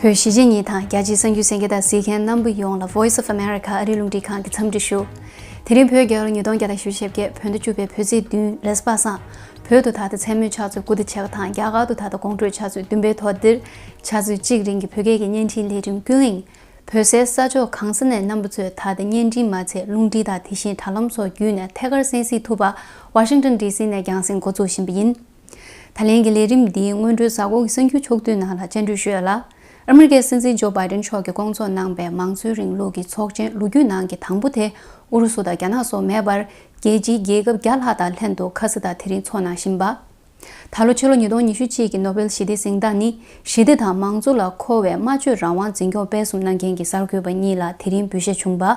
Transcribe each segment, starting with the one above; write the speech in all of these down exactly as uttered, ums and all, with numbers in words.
བོད་གཞིས་བྱེས་གཉིས་དང་རྒྱ་ཆེའི་གསར་འགྱུར་གསན་མཁན་དང་གཟིགས་མཁན་རྣམ་པ་ཡོངས་ལ་Voice of America ཨ་རིའི་རླུང་འཕྲིན་ཁང་གི་འཚམས་འདྲི་ཞུ། དེ་རིང་བོད་རྒྱལ་ལོ་ཉིས་སྟོང་བརྒྱ་དང་བཞི་བཅུ་ཞེ་བརྒྱད་བོད་ཟླ་བཅུ་པའི་བོད་ཚེས་བདུན་རེས་གཟའ་པ་སངས། བོད་དུ་ད་ལྟ་མཚན་མོའི་ཆུ་ཚོད་དགུ་དང་ཕྱེད་ཀ་དང་རྒྱ་གར་དུ་ད་ལྟ་དགོང་དྲོའི་ཆུ་ཚོད་བདུན་པའི་ཐོག་འདིར་ཆུ་ཚོད་གཅིག་རིང་གི་བོད་སྐད་ཀྱི་བརྙན་འཕྲིན་ལས་རིམ་ཀུན་གླེང་། བོད་སའི་ས་ཕྱོགས་གང་ས་ནས་རྣམ་པ་ཚོས་ད་ལྟ་བརྙན་འཕྲིན་མ་ཚད་རླུང་འཕྲིན་དང་དེ་བཞིན་དྲ་ལམ་སོགས་བརྒྱུད་ནས་ཐད་ཀར་གསན་གཟིགས་ཐུབ་པ་ཝ་ཤིང་ཊོན་ཌི་སི་ནས་རྒྱང་སྲིང་འགོ་འཛུགས་བཞིན་པ་ཡིན། ད་ལན་གྱི་ལས་རིམ་འདིའི་སྔོན་འགྲོའི་གཟའ་འཁོར་གྱི་གསར་འགྱུར་ཕྱོགས་བསྡུས་ནང་ལ་བཅར་འདྲི་ཞུ་ཡ་ལ། ཨ་མི་རི་ཀའི་སྲིད་འཛིན་ཇོ་བྷའི་ཏིན་མཆོག་གིས་བསྐོང་ཚོགས་གནང་པའི་མང་གཙོའི་རིང་ལུགས་ཀྱི་ཚོགས་ཆེན་ལོ་རྒྱུས་ནང་གི་དང་པོ་དེ་ཨུ་རུ་སུ་དང་རྒྱ་ནག་སོགས་མེད་པར་རྒྱལ་སྤྱིའི་རྒྱལ་ཁབ་བརྒྱ་ལྷག་དང་ལྷན་དུ་ཁ་ས་དང་དེ་རིང་ཚོགས་གནང་བཞིན་པ། ད་ལོ་ཕྱི་ལོ་ཉིས་སྟོང་ཉི་ཤུ་གཅིག་གི་ནོ་བེལ་ཞི་བདེའི་གཟེངས་རྟགས་ནི་ཞི་བདེ་དང་མང་གཙོ་ལ་མཁོ་བའི་སྨྲ་བརྗོད་རང་དབང་འཛིན་སྐྱོང་སྤེལ་གསུམ་གནང་མཁན་གྱི་གསར་འགོད་པ་གཉིས་ལ་དེ་རིང་འབུལ་བཞེས་བྱུང་བ།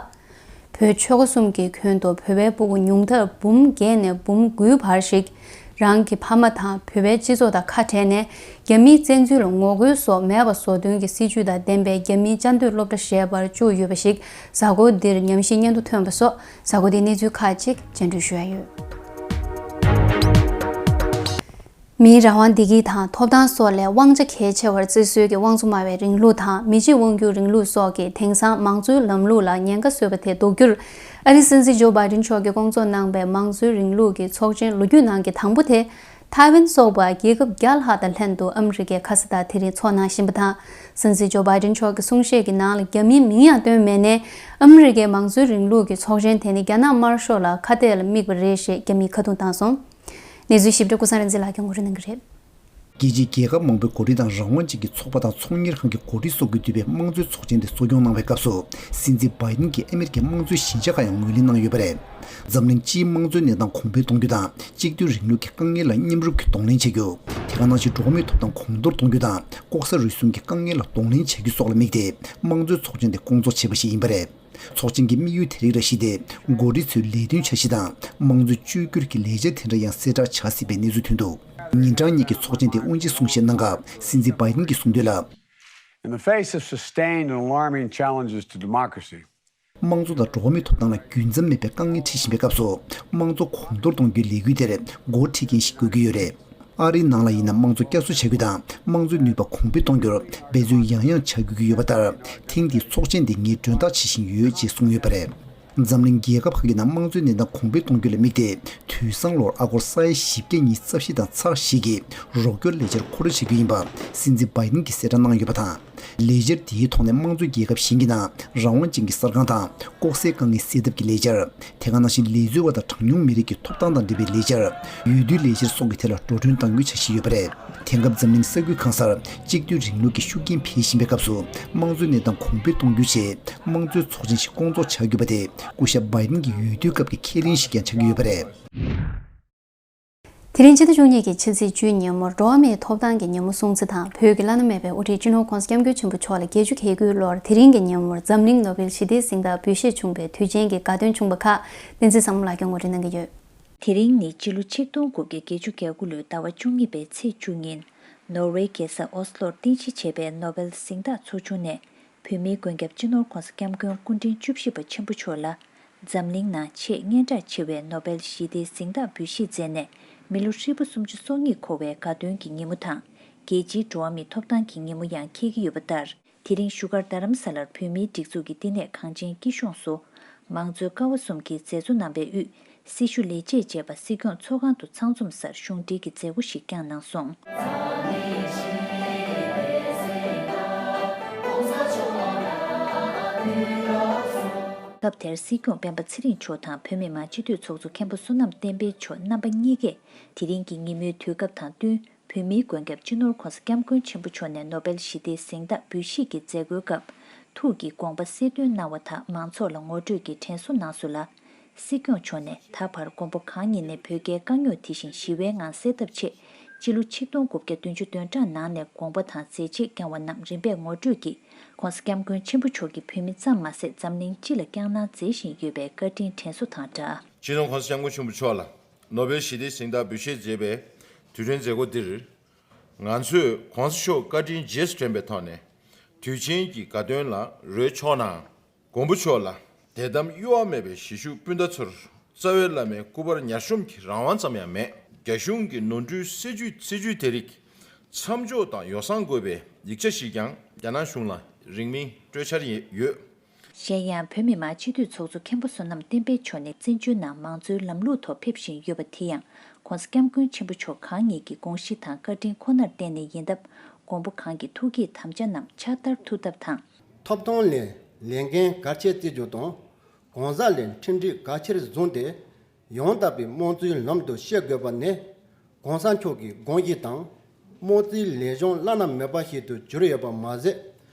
བོད་ཆོལ་ཁ་གསུམ་གྱི་ཁྱོན་དུ་བོད་པའི་སྤུ་གུ་ཉུང་མཐར་འབུམ་བརྒྱད་ནས་འབུམ་དགུའི་བར་ཞིག་རང་གི་ཕ་མ་དང་བོད་པའི་སྤྱི་ཚོགས་དང་ཁ་བྲལ་ནས་རྒྱ་མིའི་བཙན་འཛུལ་ལ་ངོ་རྒོལ་སོགས་མེད་པ་བཟོ་འདུན་གྱི་སྲིད་ཇུས་དང་ལྡན་པའི་རྒྱ་མིའི་བཅའ་སྡོད་སློབ་གྲྭ་ཞེས་པར་བཅུག་ཡོད་པ་ཞིག་གཟའ་འཁོར་འདིར་ཉམས་ཞིབ་སྙན་ཐོ་ཐོན་པ་སོགས་གཟའ་འཁོར་འདིའི་གནས་ཚུལ་ཁག་ཅིག་སྤྱན་འགྲོལ་ཞུ་ཡ་ཡོད། མིའི་རང་དབང་བདེ་སྐྱིད་དང་ཐོབ་ཐང་སོགས་ལས་དབང་ཆ་གལ་ཆེ་བར་བརྩི་སྲོལ་གྱི་དབང་འཛིན་སྨྲ་བའི་རིང་ལུགས་དང་མི་གཅིག་དབང་སྒྱུར་རིང་ལུགས་སོགས་ཀྱིས་དེང་སང་མང་གཙོའི་ལམ་ལུགས་ལ་ཉེན་ཁ་བཟོས་པ་དེ་ཟློག་རྒྱུར། ཨ་རིའི་སྲིད་འཛིན་ཇོ་བྷའི་ཏིན་མཆོག་གིས་བསྐོང་ཚོགས་གནང་པའི་མང་གཙོའི་རིང་ལུགས་ཀྱི་ཚོགས་ཆེན་ལོ་རྒྱུས་ནང་གི་དང་པོ་དེ། ཐའེ་ཝན་སོགས་པ་རྒྱལ་ཁབ་བརྒྱ་ལྷག་དང་ལྷན་དུ་ཨ་མི་རི་ཀའི་ཁ་ས་དང་དེ་རིང་ཚོགས་གནང་བཞིན་པ་དང་། སྲིད་འཛིན་ཇོ་བྷའི་ཏིན་མཆོག་གི་གསུང་བཤད་ཀྱི་ནང་ལ་རྒྱ་མིའི་མིང་ཡང་བཏོན་མེད་ནའི་ཨ་མི་རི་ཀའི་མང་གཙོའི་རིང་ལུགས་ཀྱི་ཚོགས་ཆེན་དེ་ནི་རྒྱ་ནག་དམར་ཤོག་ལ་ཁ་གཏད་ལ་དམིགས་པ་རེད་ཞེས་རྒྱ་མིས་ཁ་རྡུང་བཏང་སོང་། གནས་ཚུལ་ཞིབ་ཕྲ་ཀུན་བཟང་རིག་འཛིན་ལགས་ཀྱིས་ངོ་སྤྲོད་གནང་གི་རེད། རྒྱལ་སྤྱིའི་རྒྱལ་ཁབ་མང་པོའི་འགོ་ཁྲིད་དང་རང་དབང་ཅན་གྱི་ཚོགས་པ་དང་ཚོང་གཉེར་ཁང་གི་འགོ་ཁྲིད་སོགས་ཀྱིས་བསྡུས་པའི་དམངས་གཙོའི་ཚོགས་ཆེན་དེ་གཙོ་སྐྱོང་གནང་བའི་སྐབས་སུ། སྲིད་འཛིན་བྷའི་ཏིན་གྱིས་ཨ་མི་རི་ཀའི་དམངས་གཙོའི་ཞན་ཆ་ཁག་ཡང་ངོས་ལེན་གནང་ཡོད་པ་རེད། འཛམ་གླིང་སྤྱིའི་དམངས་གཙོའི་གནས་སྟངས་གོང་འཕེལ་གཏོང་རྒྱུ་དང་། གཅིག་སྡུད་རིང་ལུགས་ཀྱི་དཀའ་ངལ་ལ་མཉམ་རུབ་ཀྱིས་གདོང་ལེན་བྱ་རྒྱུ། དེ་ག་ནང་བཞིན་འགྲོ་བ་མིའི་ཐོབ་ཐང་གོང་མཐོར་གཏོང་རྒྱུ་དང་། ལྐོག་ཟ་རུལ་སུངས་ཀྱི་དཀའ་ངལ་ལ་གདོང་ལེན་བྱ་རྒྱུ་སོགས་ལ་དམིགས་ཏེ། དམངས་གཙོའི་ཚོགས་ཆེན་དེ་བསྐོང་ཚོགས་བྱས་པ་ཞིག་ཡིན་པ་རེད། ཚོགས་ཆེན་གྱི་དམིགས་ཡུལ་དེ་རིགས་ལ་གཞིགས་ཏེ། འགོ་ཁྲིད་ཚོའི་ལས་དོན་འཆར་གཞི་དང་། དམངས་གཙོའི་བཅོས་བསྒྱུར་གྱི་ལས་འཆར་དེ་འདྲ་ཡང་གསལ་བསྒྲགས་བྱ་སྲིད་པའི་གནས་ཚུལ་ཐོན་འདུག་ཉིན་གྲངས་གཉིས་ཀྱི་ཚོགས་ཆེན་དེ་དབུ་འབྱེད་གསུང་བཤད་གནང་སྐབས། སྲིད་འཛིན་བྷའི་ཏིན་གྱིས་གསུངས་དོན་ལ། In the face of sustained and alarming challenges to democracy, དམངས་གཙོ་དང་འགྲོ་བ་མིའི་ཐོབ་ཐང་ལ་རྒྱུན་མཚམས་མེད་པའི་དཀའ་ངལ་འཕྲད་བཞིན་པའི་སྐབས་སུ། དམངས་གཙོ་གོང་མཐོར་གཏོང་རྒྱུའི་ལས་འགུལ་དེར་འགོ་ཁྲིད་མཁན་ཞིག་དགོས་ཀྱི་ཡོད་རེད། ཨ་རིའི་ནང་ལ་ཡིན་ན་དམངས་གཙོ་བསྐྱར་གསོ་བྱ་རྒྱུ་དང་། དམངས་གཙོའི་ནུས་པ་གོང་འཕེལ་གཏོང་རྒྱུར་འབད་བརྩོན་ཡང་ཡང་བྱ་དགོས་ཀྱི་ཡོད་པ་ལྟར། ཐེངས་འདིའི་ཚོགས་ཆེན་འདི་ངས་མགྲོན་བདག་བྱེད་བཞིན་ཡོད་ཅེས་གསུངས་ཡོད་པ་རེད། འཛམ་གླིང་རྒྱལ་ཁབ་ཁག་གི་ནང་དམངས་གཙོའི་གནས་སྟངས་གོང་འཕེལ་གཏོང་རྒྱུ་ལ་དམིགས་ཏེ། དུས་སང་ལོར་ཨ་སྒོར་ས་ཡ་བཞི་བརྒྱ་ཉི་ཤུ་རྩ་བཞི་དང་ཚེག་བཞི་གི་རོགས་སྐྱོར་ལས་འཆར་མཁོ་སྤྲོད་བྱ་རྒྱུ་ཡིན་པ། སྲིད་འཛིན་བྷའི་ཏིན་གྱིས་གསལ་བསྒྲགས་གནང་ཡོད་པ་དང་། ལས་འཆར་དེའི་ཐོག་ནས་དམངས་གཙོའི་རྒྱལ་ཁབ་གཞན་གྱི་ནང་རང་དབང་ཅན་གྱི་གསར་ཁང་དང་། ལྐོག་ཟའི་དཀའ་ངལ་སེལ་ཐབས་ཀྱི་ལས་འཆར། དེ་ག་ནང་བཞིན་ལས་འཛོལ་བ་དང་གྲངས་ཉུང་མི་རིགས་ཀྱི་ཐོབ་ཐང་དང་འབྲེལ་བའི་ལས་འཆར། འོས་བསྡུའི་ལས་འཆར་སོགས་ཀྱི་ཐད་ལ་འགྲོ་གྲོན་གཏང་རྒྱུའི་འཆར་གཞི་ཡོད་པ་རེད། དེང་སྐབས་འཛམ་གླིང་ས་ཁུལ་གང་སར་གཅིག་སྡུད་རིང་ལུགས་ཀྱི་ཤུགས་རྐྱེན་འཕེལ་བཞིན་པའི་སྐབས་སུ། དམངས་གཙོའི་གནས་སྟངས་གོང་འཕེལ་གཏོང་རྒྱུའི་ཆེད། དམངས་གཙོའི་ཚོགས་ཆེན་ཞིག་བསྐོང་ཚོགས་བྱ་དགོས་པ་དེ། སྐུ་ཞབས་བྷའི་ཏིན་གྱི་འོས་བསྡུའི་སྐབས་ཀྱི་ཁས་ལེན་ཞིག་ཀྱང་ཆགས་ཀྱི་ཡོད་པ་རེད། དེ་རིང་ཕྱི་ཟླ་བཅུ་གཉིས་ཀྱི་ཕྱི་ཚེས་བཅུའི་ཉིན་མོར་འགྲོ་བ་མིའི་ཐོབ་ཐང་གི་ཉིན་མོ་སྲུང་བརྩི་དང་བོད་ཀྱི་བླ་ན་མེད་པའི་དབུ་ཁྲིད་སྤྱི་ནོར་༸གོང་ས་༸སྐྱབས་མགོན་ཆེན་པོ་མཆོག་ལ་དགེ་བཅུ་གྱ་དགུའི་ལོར་དེ་རིང་གི་ཉིན་མོར་འཛམ་གླིང་ནོ་བེལ་ཞི་བདེའི་གཟེངས་རྟགས་འབུལ་བཞེས་བྱུང་བའི་དུས་ཆེན་གྱི་དགའ་སྟོན་བྱུང་བ་ཁག་བསྟན་འཛིན་བཟང་མོ་ལགས་ཀྱིས་ངོ་སྤྲོད་གནང་གི་ཡོད། དེ་རིང་ནི་སྤྱི་ལོ་ཆིག་སྟོང་དགུ་བརྒྱ་བརྒྱད་ཅུ་གྱ་དགུ་ལོའི་ཟླ་བ་བཅུ་གཉིས་པའི་ཚེས་བཅུ་ཉིན། ནོར་ཝེ་རྒྱལ་ས་ཨོ་སི་ལོར་རྟེན་གཞི་བྱས་པའི་ནོ་བེལ་གཟེངས་རྟགས་ཚོགས་ཆུང་ནས། བོད་མིའི་མགོན་སྐྱབས་སྤྱི་ནོར་༸གོང་ས་༸སྐྱབས་མགོན་སྐུ་ཕྲེང་བཅུ་བཞི་པ་ཆེན་པོ་མཆོག་ལ། འཛམ་གླིང་ནང་ཆེས་སྙན་གྲགས་ཆེ་བའི་ནོ་བེལ་ཞི་བདེའི་གཟེངས་རྟགས་འབུལ་བཞེས་མཛད་ནས། མི་ལོ་ཧྲིལ་པོ་སུམ་ཅུ་སོ་གཉིས་འཁོར་བའི་དགའ་སྟོན་གྱི་ཉིན་མོ་དང་། རྒྱལ་སྤྱིའི་འགྲོ་བ་མིའི་ཐོབ་ཐང་གི་ཉིན་མོ་ཡང་འཁེལ་གྱི་ཡོད་པ་ལྟར། དེ་རིང་བཞུགས་སྒར་རྡ་རམ་ས་ལར་བོད་མིའི་སྒྲིག་འཛུགས་ཀྱི་བསྟི་གནས་གངས་ཅན་སྐྱིད་གཤོངས་སུ། མང་གཙོའི་ཀ་བ་གསུམ་གྱི་མཛད་གཙོ་རྣམ་པའི་དབུས། སྲི་ཞུ་ལས་བྱེད་བཅས་པ་སྲིད་སྐྱོང་ཚོགས་ཁང་དུ་ཚང་འཛོམས་སར་གཞུང་འབྲེལ་གྱི་མཛད་སྒོ་ཞིག་བསྐྱངས་གནང་སོང་། སྐབས་དེར་སྲིད་སྐྱོང་སྤེན་པ་ཚེ་རིང་མཆོག་དང་བོད་མི་མང་སྤྱི་འཐུས་ཚོགས་གཙོ་མཁན་པོ་བསོད་ནམས་བསྟན་འཕེལ་མཆོག་རྣམ་པ་གཉིས་ཀས། དེ་རིང་གི་ཉིན་མོའི་དུས་སྐབས་དང་བསྟུན། བོད་མིའི་མགོན་སྐྱབས་སྤྱི་ནོར་༸གོང་ས་༸སྐྱབས་མགོན་ཆེན་པོ་མཆོག་ནས་ནོ་བེལ་ཞི་བདེའི་གཟེངས་རྟགས་འབུལ་བཞེས་ཀྱི་མཛད་སྒོའི་སྐབས། ཐུགས་ཀྱི་དགོངས་པ་གསལ་སྟོན་གནང་བ་དག་མང་ཚོགས་ལ་ངོ་སྤྲོད་ཀྱིས་དྲན་གསོ་གནང་སོང་ལ། སྲིད་སྐྱོང་མཆོག་ནས་ད་བར་དགོན་པ་གང་ཉིད་ནས་བོད་རྒྱའི་དཀའ་རྙོག་དེ་བཞིན་ཞི་བའི་ངང་སེལ་ཐབས་ཆེད། སྤྱི་ལོ་ཆིག་སྟོང་དགུ་བརྒྱ་བདུན་ཅུ་དོན་གྲངས་ནང་ནས་དགོངས་པ་དང་མཛད་རྗེས་བསྐྱངས་བ་རྣམས་རིམ་པས་ངོ་སྤྲོད་ཀྱིས། ༸གོང་ས་༸སྐྱབས་མགོན་ཆེན་པོ་མཆོག་གིས་བོད་མི་ཙམ་མ་ཟད་འཛམ་གླིང་སྤྱི་ལ་བསྐྱངས་གནང་མཛད་བཞིན་ཡོད་པའི་བཀའ་དྲིན་དྲན་གསོ་དང་སྦྲགས། སྤྱི་ནོར་༸གོང་ས་༸སྐྱབས་མགོན་ཆེན་པོ་མཆོག་ལ། ནོ་བེལ་ཞི་བདེའི་གཟེངས་རྟགས་འབུལ་བཞེས་མཛད་པའི་དུས་དྲན་མཛད་སྒོ་འདིར། ང་ཚོས་༸གོང་ས་མཆོག་བཀའ་དྲིན་རྗེས་སུ་དྲན་པའི་ཐོག་ནས། དུས་ཆེན་གྱི་དགའ་སྟོན་ལ་རོལ་ཆོག་གནང་། མགོན་པོ་མཆོག་ལ་དད་དམ་གཡོ་བ་མེད་པའི་གཞིས་བཞུགས་སྤུན་ཟླ་ཚོར་རྩ་བའི་བླ་མའི་སྐུ་པར་ཉར་ཤོམ་གྱི་རང་དབང་ཙམ་ཡང་མེད། རྒྱ་གཞུང་གི་ནོར་འཁྲུལ་སེལ་རྒྱུའི་སྲིད་བྱུས་དེ་རིགས་མཚམས་འཇོག་དང་ཡོ་བསྲང་དགོས་པའི་ཡིག་ཆ་ཞིག་ཀྱང་ རྒྱ་ནག་གཞུང་ལ་རིང་མིན་སྤྲོད་འཆར་ཡོད། གཞན་ཡང་བོད་མི་མང་སྤྱི་འཐུས་ཚོགས་གཙོ་མཁན་པོ་བསོད་ནམས་བསྟན་འཕེལ་མཆོག་ནས་བཙན་བྱོལ་ནང་མང་གཙོའི་ལམ་ལུགས་ཐོག་ཕེབས་བཞིན་ཡོད་པ་དེ་ཡང་༸གོང་ས་༸སྐྱབས་མགོན་ཆེན་པོ་མཆོག་གང་ཉིད་ཀྱི་དགོངས་གཞི་དང་བཀའ་དྲིན་ཁོ་ནར་བརྟེན་ནས་ཡིན་སྟབས། མགོན་པོ་གང་གི་ཐུགས་བསྐྱེད་དམ་བཅའ་རྣམས་ཕྱག་བསྟར་ཐུབ་ཐབས་དང་། ཐོབ་ཐང་ལས་ལས་འགན་གལ་ཆེ་བརྩི་རྒྱུ་དང་། གང་ཟག་ལས་ཁྲིམས་སྒྲིག་གལ་ཆེར་བཟུང་སྟེ། ཡང་དག་པའི་དམངས་གཙོའི་ལམ་དུ་སྐྱོད་དགོས་པ་ནི། གོང་ས་མཆོག་གི་དགོངས་གཞི་དང་། དམངས་གཙོའི་ལས་གཞུང་བླ་ན་མེད་པ་ཞིག་ཏུ་གྱུར་ཡོད་པ་མ་ཟད།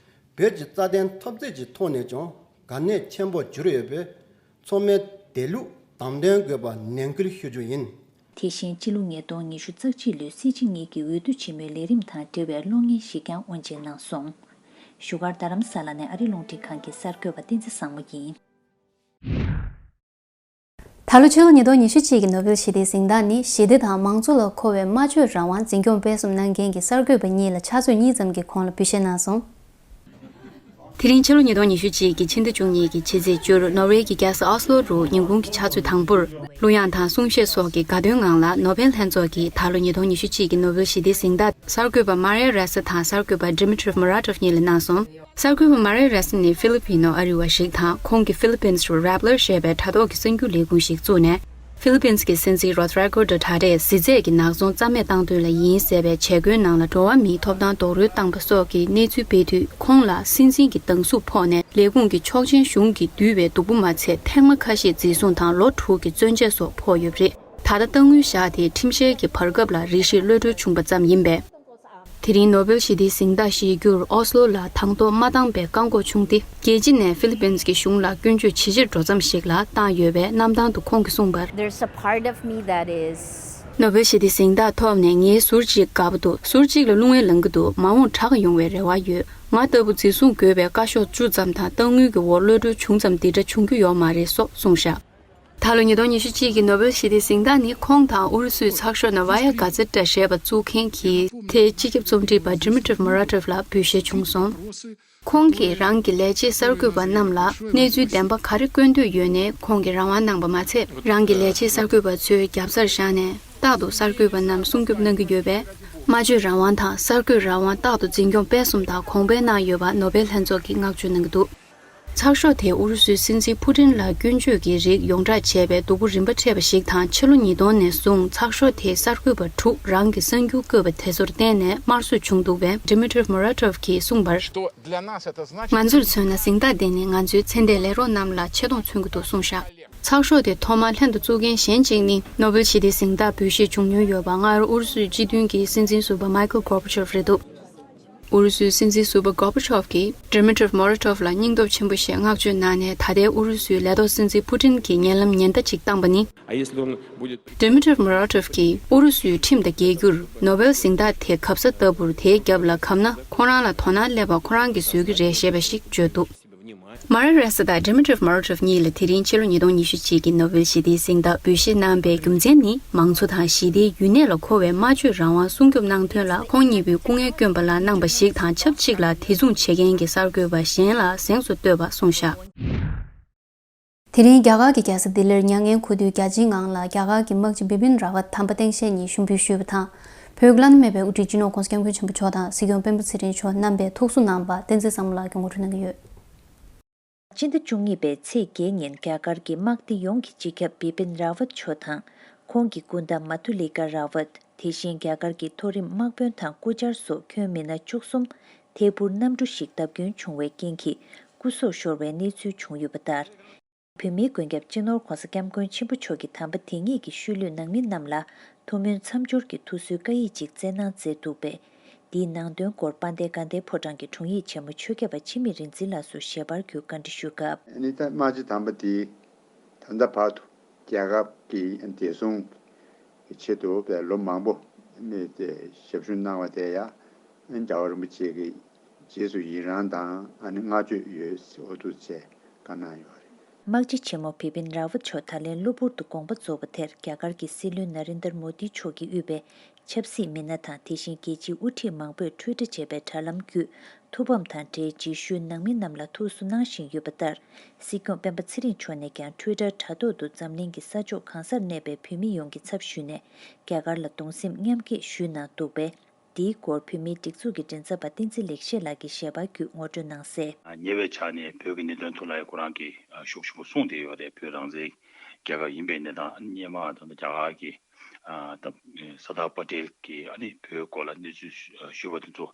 བོད་ཀྱི་རྩ་དོན་འཐབ་རྩོད་ཀྱི་ཐོག་ནས་ཀྱང་གལ་གནད་ཆེན་པོ་གྱུར་ཡོད་པས། ཚང་མས་དེ་ལུགས་དམ་དོན་དགོས་པ་ནན་སྐུལ་ཞུ་རྒྱུ་ཡིན། དེ་བཞིན་ཕྱི་ལོ་ཉིས་སྟོང་ཉི་ཤུ་རྩ་གཅིག་ལོའི་སྲིད་སྤྱི་གཉིས་ཀྱི་འོས་བསྡུ་ཆེན་མོའི་ལས་རིམ་དང་འབྲེལ་བའི་གློག་བརྙན་ཞིག་ཀྱང་དབུ་འབྱེད་གནང་སོང་། བཞུགས་སྒར་རྡ་རམ་ས་ལ་ནས་ཨ་རི་རླུང་འཕྲིན་ཁང་གི་གསར་འགོད་པ་བསྟན་འཛིན་བཟང་མོ་ཡིན། ད་ལོ་ཕྱི་ལོ་ཉིས་སྟོང་ཉི་ཤུ་གཅིག་གི་ནོ་བེལ་ཞི་བདེའི་གཟེངས་རྟགས་ནི་ཞི་བདེ་དང་མང་གཙོ་ལ་མཁོ་བའི་སྨྲ་བརྗོད་རང་དབང་འཛིན་སྐྱོང་སྤེལ་གསུམ་གནང་མཁན་གྱི་གསར་འགོད་པ་གཉིས་ལ་ཕྱག་ཚོད་གཉིས་ཙམ་གྱི་གོང་ལ་འབུལ་བཞེས་གནང་སོང་། དེ་རིང་ཕྱི་ལོ་ཉིས་སྟོང་ཉི་ཤུ་གཅིག་གི་ཕྱི་ཟླ་བཅུ་གཉིས་ཀྱི་ཕྱི་ཚེས་བཅུ་རུ་ནོར་ཝེ་གྱི་རྒྱལ་ས་ཨོ་སི་ལོ་རུ་ཉིན་གུང་གི་ཕྱག་ཚོད་དང་པོར་གླུ་དབྱངས་དང་གསུང་བཤད་སོགས་ཀྱི་དགའ་སྟོན་ངང་ལ་ནོ་བེལ་ལྷན་ཚོགས་ཀྱིས་ད་ལོ་ཉིས་སྟོང་ཉི་ཤུ་གཅིག་གི་ནོ་བེལ་ཞི་བདེའི་གཟེངས་རྟགས་གསར་འགོད་པ་མ་རེ་རེ་ས་དང་གསར་འགོད་པ་Dmitriev Muratov་གཉིས་ལ་གནང་སོང་། གསར་འགོད་པ་མ་རེ་རེ་ས་ནི་ཧྥི་ལི་པིན་ནོ་ཨ་རི་བ་ཞིག་དང་ཁོང་གིས་ཧྥི་ལི་པིན་རུ་རེབ་ལར་ཞེས་པའི་དྲ་ཐོག་གི་གསར་འགྱུར་ལས་ཁུངས་ཤིག་བཙུགས་ནས། ཧྥི་ལི་པིན་གྱི་སྲིད་འཛིན་རོ་དྲི་གོ་ཌུ་ཏར་ཏེ་གཟི་རྫས་ཀྱི་ནག་ཚོང་རྩ་མེད་བཏང་དོན་ལ་ཡིན་ཟེར་བའི་བྱེད་སྒོའི་ནང་ལ་འགྲོ་བ་མིའི་ཐོབ་ཐང་རྡོག་རོལ་བཏང་པ་སོགས་ཀྱི་གནས་ཚུལ་སྤེལ་དུས་ཁོང་ལ་སྲིད་འཛིན་གྱི་སྡང་ཟུག་ཕོག་ནས་ལས་ཁུངས་ཀྱི་ཆོག་མཆན་གཞུང་གིས་བསྡུས་པའི་སྡུག་པོ་མ་ཚད་ཐེངས་མ་ཁ་ཤས་འཛིན་བཟུང་དང་ལོ་དྲུག་གི་བཙོན་འཇལ་སོགས་ཕོག་ཡོད་པ་རེད། ད་ལྟ་གཏའ་དངུལ་བཞག་སྟེ་ཁྲིམས་བཤེར་གྱི་བར་སྐབས་ལ་རེ་ཞིག་གློད་གྲོལ་བྱུང་པ་ཙམ་ཡིན་པས། དེ་རིང་ནོ་བེལ་ཞི་བདེའི་གཟེངས་རྟགས་བཞེས་རྒྱུར་ཨོ་སི་ལོ་ལ་དང་ཐོག་མ་བཏང་པའི་བཀག་འགོག་བྱུང་སྟེ། རྒྱལ་སྤྱི་ནས་ཧྥི་ལི་པིན་གྱི་གཞུང་ལ་སྐྱོན་བརྗོད་ཇེ་ཆེར་འགྲོ་མཚམས་ཤིག་ལ་བཏང་ཡོད་པའི་གནམ་ཐང་དུ་ཁོང་གིས་གསུངས་པར། There's a part of me that is ནོ་བེལ་ཞི་བདེའི་གཟེངས་རྟགས་ཐོབ་ནས་ངའི་ཟུར་གཅིག་དགའ་པོ་འདུག་ཟུར་གཅིག་ལ་རླུང་བས་ལངས་ཀྱི་འདུག་མ་འོངས་དྲག་ཡོང་བའི་རེ་བ་ཡོད། ང་ལྟ་བུ་འཛིན་བཟུང་དགོས་པའི་བཀའ་ཤོག་བཅུ་ཙམ་དང་གཏའ་དངུལ་གྱི་འོག་གློད་གྲོལ་བྱུང་ཙམ་འདི་འདྲ་བྱུང་རྒྱུ་ཡོད་མ་རེད་སོགས་གསུངས་བཞག་ད་ལོ་ཉིས་སྟོང་ཉི་ཤུ་གཅིག་གི་ནོ་བེལ་ཞི་བདེའི་གཟེངས་རྟགས་ནི་ཁོང་དང་ཨུ་རུ་སུའི་ཚགས་ཤོག་Novaya Gazeta་ཞེས་པ་བཙུགས་མཁན་གྱི་ཐའེ་སྤྱི་ཁྱབ་རྩོམ་སྒྲིག་པ་Dmitriev Muratov་ལ་འབུལ་བཞེས་བྱུང་སོང་། ཁོང་གིས་རང་གི་ལས་བྱེད་གསར་འགོད་པ་རྣམས་ལ་གནས་ཚུལ་བདེན་པ་ག་རེ་བཀོད་འདོད་ཡོད་ནས་ཁོང་གིས་རང་དབང་གནང་པ་མ་ཚད། རང་གི་ལས་བྱེད་གསར་འགོད་པ་ཚོའི་རྒྱབ་སར་བཞག་ནས་རྟག་ཏུ་གསར་འགོད་པ་རྣམས་སྲུང་སྐྱོབ་གནང་གི་ཡོད་པས། སྨྲ་བརྗོད་རང་དབང་དང་གསར་འགོད་རང་དབང་རྟག་ཏུ་འཛིན་སྐྱོང་སྤེལ་གསུམ་དང་གོང་འཕེལ་གནང་ཡོད་པ་ནོ་བེལ་ལྷན་ཚོགས་ཀྱིས་བསྔགས་བརྗོད་གནང་གི་འདུག་ཚགས་ཤོག་དེས་ཨུ་རུ་སུའི་སྲིད་འཛིན་ཕུ་ཏིན་ལ་སྐྱོན་བརྗོད་ཀྱི་རིགས་ཡོངས་བསྒྲགས་བྱས་པའི་སྡུག་པོ་རིམ་པ་འཕྲད་པ་ཞིག་དང་། ཕྱི་ལོ་ཉིས་སྟོང་ནས་བཟུང་ཚགས་ཤོག་དེའི་གསར་འགོད་པ་དྲུག་རང་གི་གསར་འགྱུར་བཀོད་པ་དེ་ཚོར་བརྟེན་ནས་དམར་གསོད་བྱུང་འདུག་པས། Dmitriev Muratov་གིས་གསུངས་པར། ང་ཚོར་མཚོན་ན་གཟེངས་རྟགས་དེ་ནི་ང་ཚོའི་ཚེ་འདས་ལས་རོགས་རྣམས་ལ་ཆེ་མཐོང་མཚོན་གྱི་འདུག་གསུངས་བཞག་ཚགས་ཤོག་དེ་ཐོག་མར་ལྷན་དུ་བཙུགས་མཁན་གཞན་གཅིག་ནི་ནོ་བེལ་ཞི་བདེའི་གཟེངས་རྟགས་འབུལ་བཞེས་བྱུང་མྱོང་ཡོད་པ་སྔར་ཨུ་རུ་སུའི་སྤྱི་མཐུན་གྱི་སྲིད་འཛིན་ཟུར་པ་Mikhail Gorbachev་རེད་འདུག་ཨུ་རུ་སུའི་སྲིད་འཛིན་ཟུར་པ་Gorbachev་གིས་Dmitriev Muratov་ལ་སྙིང་སྟོབས་ཆེན་པོ་ཞེས་བསྔགས་བརྗོད་གནང་ནས། ད་ལྟའི་ཨུ་རུ་སུའི་ལས་ཐོག་སྲིད་འཛིན་Putin་གྱི་ཉེ་ལམ་ཉེན་བརྡ་ཅིག་བཏང་པ་ནི། Dmitriev Muratov་གིས་ཨུ་རུ་སུའི་ཁྲིམས་དང་འགལ་རྒྱུར་ནོ་བེལ་གཟེངས་རྟགས་དེ་གབ་ས་ལྟ་བུར་དེའི་རྒྱབ་ལ་གབ་ན་ཁོ་རང་ལ་དོ་སྣང་སླེབས་པ་ཁོ་རང་གིས་བཟོས་ཀྱི་རེད་ཞེས་པ་ཞིག་བརྗོད་འདུག་མ་རེ་རེ་ས་དང་Dmitriev Muratov་གཉིས་ལ་དེ་རིང་ཕྱི་ལོ་ཉིས་སྟོང་ཉི་ཤུ་གཅིག་གི་ནོ་བེལ་ཞི་བདེའི་གཟེངས་རྟགས་འབུལ་བཞེས་གནང་པའི་རྒྱུ་མཚན་ནི། མང་གཙོ་དང་ཞི་བདེའི་ཡུན་གནས་ལ་མཁོ་བའི་སྨྲ་བརྗོད་རང་དབང་སྲུང་སྐྱོབ་གནང་དོན་ལ་ཁོང་གཉིས་པོས་སྐུ་ངལ་བསྐྱོན་པ་ལ་གནང་བ་ཞིག་དང་ཆབས་ཅིག་ལ་དེ་མཚུངས་བྱེད་མཁན་གྱི་གསར་འགོད་པ་གཞན་ལ་གཟེངས་སུ་བསྟོད་པ་གསུངས་བཞག་དེ་རིང་རྒྱ་གར་གྱི་རྒྱལ་ས་ལྡི་ལིར་མྱ་ངན་གུས་འདུད་རྒྱ་སྦྱིན་ངང་ལ་རྒྱ་གར་གྱི་དམག་སྤྱི་བི་པིན་ར་ཝད་དམ་པ་སྟངས་དཔྱལ་གཉིས་ཞུགས་འབུལ་ཞུས་པ་དང་། བོད་ཀྱི་བླ་ན་མེད་པའི་དབུ་ཁྲིད་སྤྱི་ནོར་༸གོང་ས་༸སྐྱབས་མགོན་ཆེན་པོ་མཆོག་དང་སྲིད་སྐྱོང་སྤེན་པ་ཚེ་རིང་མཆོག་བསྣམས་པས་ཐུགས་གསོ་གནང་བ་བསྟན་འཛིན་བཟང་མོ་ལགས་ཀྱིས་ངོ་སྤྲོད་གནང་གི་ཡོད། སྤྱི་ཟླ་བཅུ་གཉིས་པའི་ཚེས་བརྒྱད་ཉིན་རྒྱ་གར་གྱི་དམག་སྡེ་ཡོངས་ཀྱི་སྤྱི་ཁྱབ་བི་པིན་ར་ཝད་མཆོག་དང་། ཁོང་གི་སྐུ་ཟླ་མ་ཐུ་ལི་ཀ་ར་ཝད། དེ་བཞིན་རྒྱ་གར་གྱི་མཐོ་རིམ་དམག་དཔོན་དང་སྐུ་བཅར་སོགས་ཁྱོན་མི་སྣ་བཅུ་གསུམ་ཐད་འཕུར་གནམ་གྲུ་ཞིག་བརྡབ་སྐྱོན་བྱུང་བའི་རྐྱེན་གྱིས་སྐུ་སྲོག་ཤོར་བའི་གནས་ཚུལ་བྱུང་ཡོད་པ་ལྟར། བོད་མིའི་མགོན་སྐྱབས་སྤྱི་ནོར་༸གོང་ས་༸སྐྱབས་མགོན་ཆེན་པོ་མཆོག་གིས་དམ་པ་དེ་ཉིད་ཀྱི་ཤུལ་ལུས་ནང་མི་རྣམས་ལ་ཐུགས་སྨོན་མཚམས་སྦྱོར་གྱི་ཐུགས་གསོའི་བཀའ་ཡིག་ཅིག་བསྩལ་གནང་མཛད་འདུག་པས། འདིའི་ནང་དོན་སྐོར་དཔལ་ལྡན་དགའ་ལྡན་ཕོ་བྲང་གི་དྲུང་ཡིག་ཆེན་མོ་ཆོས་མཁས་པ་འཆི་མེད་རིག་འཛིན་ལགས་སུ་ཞལ་པར་བརྒྱུད་བཀའ་འདྲི་ཞུས་སྐབས། ཨ་ནི་ད་དམག་སྤྱི་དམ་པ་དེས་ད་ལྟ་བར་དུ་རྒྱལ་ཁབ་ཀྱི་བདེ་སྲུང་གི་ཆེད་དུ་ལོ་མང་པོ་ཞབས་ཞུ་གནང་བ་དེ་ཡང་རྒྱལ་བ་རིན་པོ་ཆེ་གི་རྗེས་སུ་ཡི་རང་དང་ཨ་ནི་བསྔགས་བརྗོད་ཡོད་ཟེར་འོ་ཐུག་ཆེ་བཀའ་གནང་ཡོད་རེད། དམག་སྤྱི་ཆེན་མོ་བི་པིན་ར་ཝད་མཆོག་ད་ལན་གློ་བུར་དུ་དགོངས་པ་རྫོགས་པ་དེར་རྒྱ་གར་གྱི་སྲིད་བློན་ན་རེན་དར་མོ་དི་མཆོག་གིས་དབུས་པའི་ཆབ་སྲིད་མི་སྣ་དང་དེ་བཞིན་རྒྱལ་སྤྱིའི་དབུ་ཁྲིད་མང་པོས་ཊུའི་ཊར་བྱས་པའི་དྲ་ལམ་བརྒྱུད་ཐུགས་ཕམ་དང་འབྲེལ་རྗེས་ཤུལ་ནང་མི་རྣམས་ལ་ཐུགས་གསོ་གནང་བཞིན་ཡོད་པ་ལྟར། སྲིད་སྐྱོང་སྤེན་པ་ཚེ་རིང་མཆོག་ནས་ཀྱང་ཊུའི་ཊར་དྲ་ཐོག་ཏུ་འཛམ་གླིང་གི་ས་ཕྱོགས་གང་སར་གནས་པའི་བོད་མི་ཡོངས་ཀྱི་ཚབ་ཞུས་ནས་རྒྱ་གར་ལ་གདུང་སེམས་མཉམ་སྐྱེད་ཞུས་གནང་འདུག་པས། འདིའི་སྐོར་བོད་མིའི་སྒྲིག་འཛུགས་ཀྱི་མགྲིན་ཚབ་པ་བསྟན་འཛིན་ལེགས་བཤད་ལགས་ཀྱིས་ཞལ་པར་བརྒྱུད་ངོ་སྤྲོད་གནང་གསལ། ཉེ་བའི་ཆར་ནས་བོད་ཀྱི་གནད་དོན་ཐོག་ལ་ཁོ་རང་གིས་ཤུགས་ཆེན་པོ་གསུངས་བསྡད་ཡོད་རེད། བོད་རང་བཙན་རྒྱལ་ཁབ་ཡིན་པའི་གནས་སྟངས། སྔོན་མ་ད་ལྟ་རྒྱ་གར་གྱི་ཨ་ད་སར་དར་པ་ཏེལ་གྱིས་ཨ་ནི་བོད་སྐོར་ལ་གནས་ཚུལ་ཞུ་བ་དེ་ཚོ་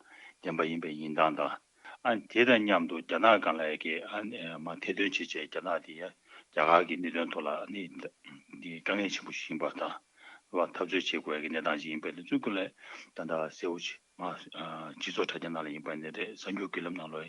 བདེན་པ་ཡིན་པའི་ཡིན་སྟངས་དང་། ཨ་དེ་དང་མཉམ་དུ་རྒྱ་ནག་སྒང་ལ་ཡ་གི་ཨ་ནི་མ་ཐེར་འདོན་བྱེད་བྱས་རྒྱ་ནག་དེ་ཡ་རྒྱ་གར་གྱི་གནད་དོན་ཐོག་ལ་ཨ་ནི་འདི་དཀའ་ངལ་ཆེན་པོ་ཞིག་ཡིན་པ་དང་། འཐབ་རྩོད་བྱེད་དགོས་ཀྱི་གནས་སྟངས་ཤིག་ཡིན་པས། དེ་ཚོའི་སྐོར་ལ་ད་ལྟ་གསལ་བོ་ཞིག་མ་སྤྱི་ཚོགས་དྲ་རྒྱ་ནང་ལ་ཡིན་པ་ནི་རེད། གསར་འགྱུར་བརྒྱུད་ལམ་ནང་ལ་